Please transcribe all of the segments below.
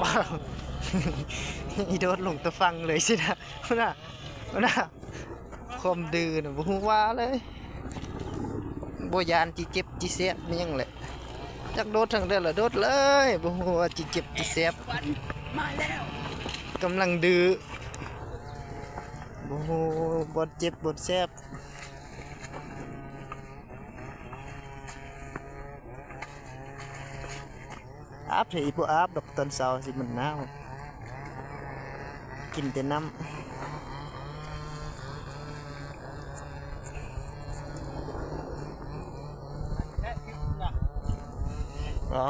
ວ້າວ ອີໂດດລົງແຕ່ຝັ່ງເລີຍຊີ້ນະ ພຸ້ນນະ ພຸ້ນນະ ຄວາມດື້ນະ ບໍ່ຮູ້ວ່າເລີຍ ບໍ່ຢ້ານຈິເຈັບຈິແສບອີ່ຫຍັງແຫຼະ ຈັກໂດດທາງໃດລະໂດດເລີຍ ບໍ່ຮູ້ວ່າຈິເຈັບຈິແສບ ກຳລັງດື້ ບໍ່ຮູ້ບ່ອນເຈັບບ່ອນແສບ. ອາບເທອີກ ບໍ່ອາບດອກ ຕອນເຊົ້າຊິມັນໜາວ ກິນແຕ່ນ້ຳ. ອໍ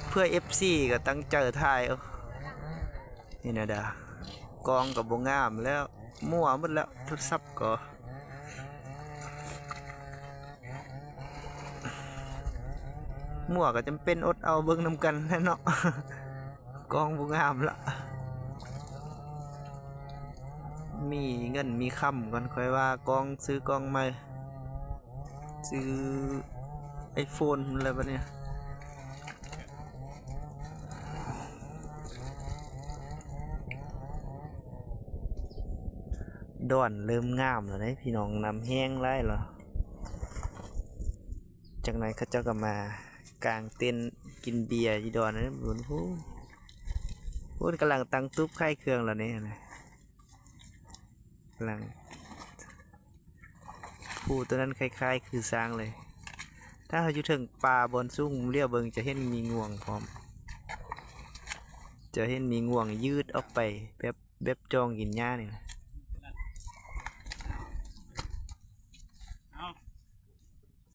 ເພື່ອເອັຟຊີກໍຕັ້ງໃຈຖ່າຍ ໂອ້ ນີ້ນະດາ ກ້ອງກໍບໍ່ງາມແລ້ວ ມົ້ວໝົດແລ້ວ ໂທລະສັບກໍ ມົ້ວກໍຈຳເປັນອົດເອົາເບິ່ງນຳກັນແຫຼະເນາະ ກ້ອງບໍ່ງາມລະ ມີເງິນມີຄຳກ່ອນ ຄ່ອຍວ່າກ້ອງ ຊື້ກ້ອງໃໝ່ ຊື້ໄອໂຟນພຸ້ນແຫຼະບັດນີ້. ດອນເລີ່ມງາມແລ້ວເດ້ພີ່ນ້ອງ ນ້ຳແຫ້ງຫຼາຍແລ້ວ ຈັກໜ່ອຍເຂົາເຈົ້າກໍມາກາງເຕັນກິນເບຍຢູ່ດອນນັ້ນພຸ້ນ ພຸ້ນກຳລັງຕັ້ງຕູບຂາຍເຄື່ອງແລ້ວນີ້ນະ ກຳລັງ ພູໂຕນັ້ນຄ້າຍໆຄືຊ້າງເລີຍ ຖ້າເຮົາຢູ່ເທິງປ່າບ່ອນສູງຫຼຽວເບິ່ງຈະເຫັນມີງວງພ້ອມ ຈະເຫັນມີງວງຍືດອອກໄປແບບ ແບບຈ່ອງກິນຫຍ້ານີ້ນະ